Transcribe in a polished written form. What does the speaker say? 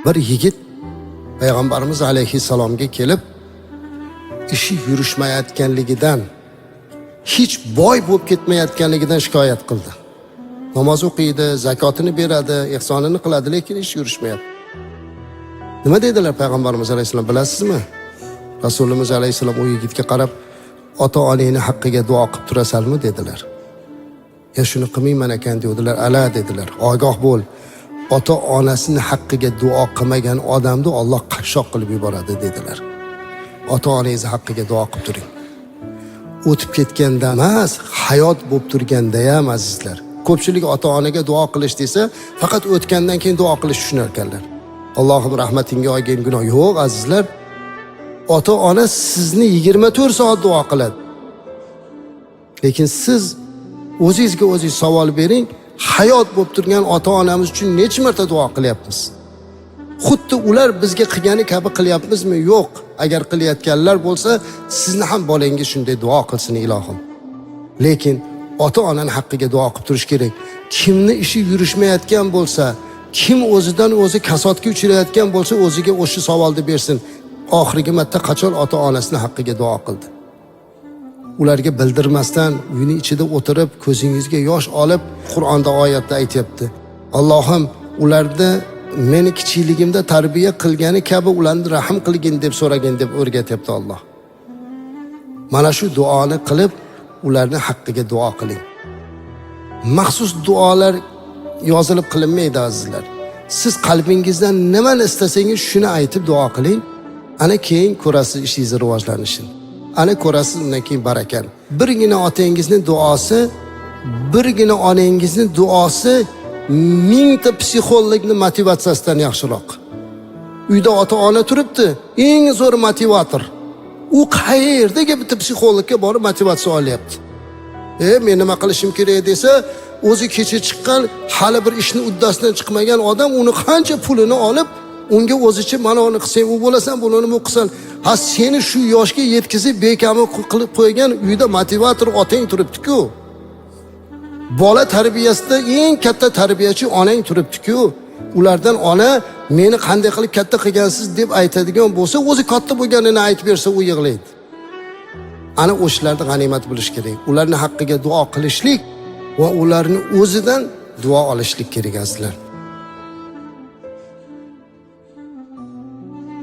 Bir yigit Payg'ambarimiz alayhissalomga kelib, ishi yurishmayotganligidan, hech boy bo'lib ketmayotganligidan shikoyat qildi. Namoz o'qiydi, zakotini beradi, ihsonini qiladi, lekin ish yurishmayapti. Nima dedilar Payg'ambarimiz alayhissalom, bilasizmi? Rasulimiz alayhissalom u yigitga qarab, ota-onangni haqqiga duo qilib turasanmi dedilar. Ya shuni qilmayman ekan dedilar. Ala dedilar. Ogoh bo'l. Ota-onasini haqqiga duo qilmagan odamni Alloh qashshoq qilib yuboradi dedilar. Ota-onangizni haqqiga duo qilib turing. O'tib ketganda emas, hayot bo'lib turganda ham azizlar. Ko'pchilik ota-onaga duo qilish desa, faqat o'tgandan keyin duo qilish tushunar ekanlar. Allohim rahmatingga olgin gunoh. Yo'q azizlar. Ota-ona sizni 24 soat duo qiladi. Lekin siz o'zingizga o'zingiz savol bering, hayot bo'lib turgan ota-onamiz uchun necha marta duo qilyapmiz? Xuddi ular bizga qilgani kabi qilyapmizmi? Yo'q. Agar qilayotganlar bo'lsa, sizni ham bolangiz shunday duo qilsin ilohim. Lekin ota-onani haqqiga duo qilib turish kerak. Kimni ishi yurishmayotgan bo'lsa, kim o'zidan o'zi kasodga uchrayotgan bo'lsa, o'ziga o'sha savolni bersin. Oxirgi marta qachon ota-onasini haqqiga duo qildi? Ularga bildirmasdan uyni ichida o'tirib, ko'zingizga yosh olib, Qur'onda oyatda aytyapti. Allohim ularni meni kichikligimda tarbiya qilgani kabi ularni rahm qilgin deb so'ragin deb o'rgatyapti Alloh. Mana shu duoni qilib, ularni haqqiga duo qiling. Maxsus duolar yozilib qilinmaydi azizlar. Siz qalbingizdan nimani istasangiz shuni aytib duo qiling. Ana keyin ko'rasiz ishingizni rivojlanishini. Ana ko'rasiz undan keyin barakani. Birgina otangizning duosi, birgina onangizning duosi mingta psixologni motivatsiyasidan yaxshiroq. Uyda ota-ona turibdi, eng zo'r motivator. U qayerdagi bitta psixologga borib motivatsiya olyapti. Men nima qilishim kerak desa, o'zi kecha chiqqan, hali bir ishni uddasidan chiqmagan odam uni qancha pulini olib, unga o'zicha mana uni qilsang u bo'lasan, buni bu qilsan. Ha, seni shu yoshga yetkazib bekami qilib qo'ygan uyda motivator otang turibdi-ku. Bola tarbiyasida eng katta tarbiyachi onang turibdi-ku. Ulardan ona meni qanday qilib katta qilgansiz deb aytadigan bo'lsa, o'zi katta bo'lganini aytib bersa u yig'laydi. Ana o'shalarni g'animat bilish kerak. Ularni haqqiga duo qilishlik va ularni o'zidan duo olishlik kerak azizlar.